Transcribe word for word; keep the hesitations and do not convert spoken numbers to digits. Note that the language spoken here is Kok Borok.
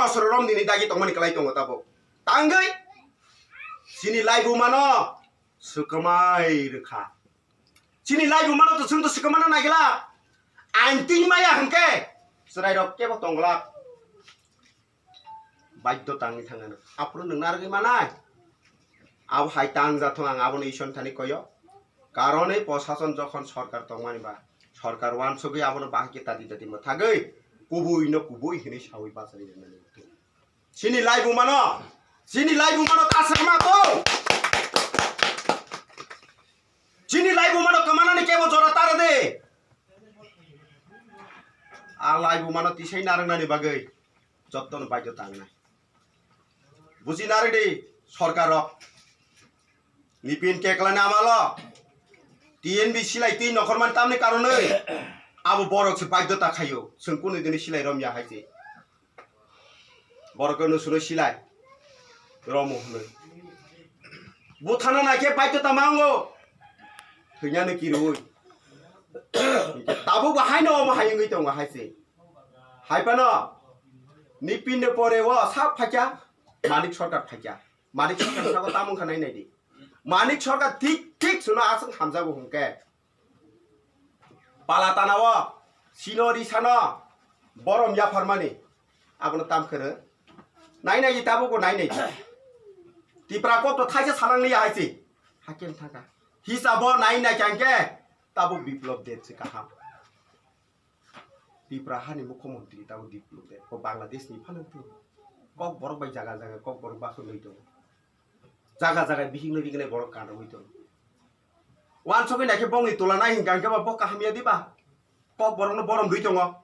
Asoro rom nini dagi tongmani kwlai tongo tabuk. Tangwi chini laibuma no swkamai rwkha. Chini laibuma no to chwng to swkamano naigila. Ain tingmaya hwnkhe chwrairok kebo tongglak. Baidyo tangwi thangano. Aphuru nwng narwgwi manai. Abo hai tang jathung, ang abono Isor thani koyo. Karon ei prosason jokhon sorkar tongmani ba, sorkar wansugwi abono bahai khe tadi tadi mwthagwi kubui no kubui hinwi sawi bachai rwnani. Chini laibuma no, chini laibuma no ta sakma to. Chini laibuma no kwmanani kebo jora tare de. A laibuma no tisai narwknani bagwi jottono baidyo tangnai. Buji narwdi sorkar rok. Nipin keklani amalo T N B silai twi nokhormani tamni karonwi abo borok se baidyo ta khaio. Chwng kunu dini silai romya hai se. Borok no suno silai romo hwnwi. Buthana naikhe baidyo ta mango. Thwinyano kirui. Tabuk bo haino omo hai wngwi tongo hai se. Hai phano Nipin ni pore o sak phaikya, Manik Sarkar phaikya. Manik Sarkar sabo tamo wngkha nai nai di. Manik Sarkar thik thik suno aswk hamjago hwnkhe. Pala tana o, sino ri sano, borom yapharmani. Abono tam khe rw. Nai nai di tabuk bo nai nai di. Tipra kok to thaisa salang liya hai se. Hakem thangkha. Hisabo nai nai khe hwnkhe tabuk Biplop Deb se kaham. Tipra hani mukhyamantri tabo Biplop Deb, bo Bangladesh ni phano tong. Kokborok bai jaga jaga Kokborok bakhorwi tongo. Jaga jaga bihikno rignai borok kanrwi tongo. Wansugwi naikhe bongni tola nai hinkha hinkhe bo kaham ya diba? Kokborokno borom rwi tongo.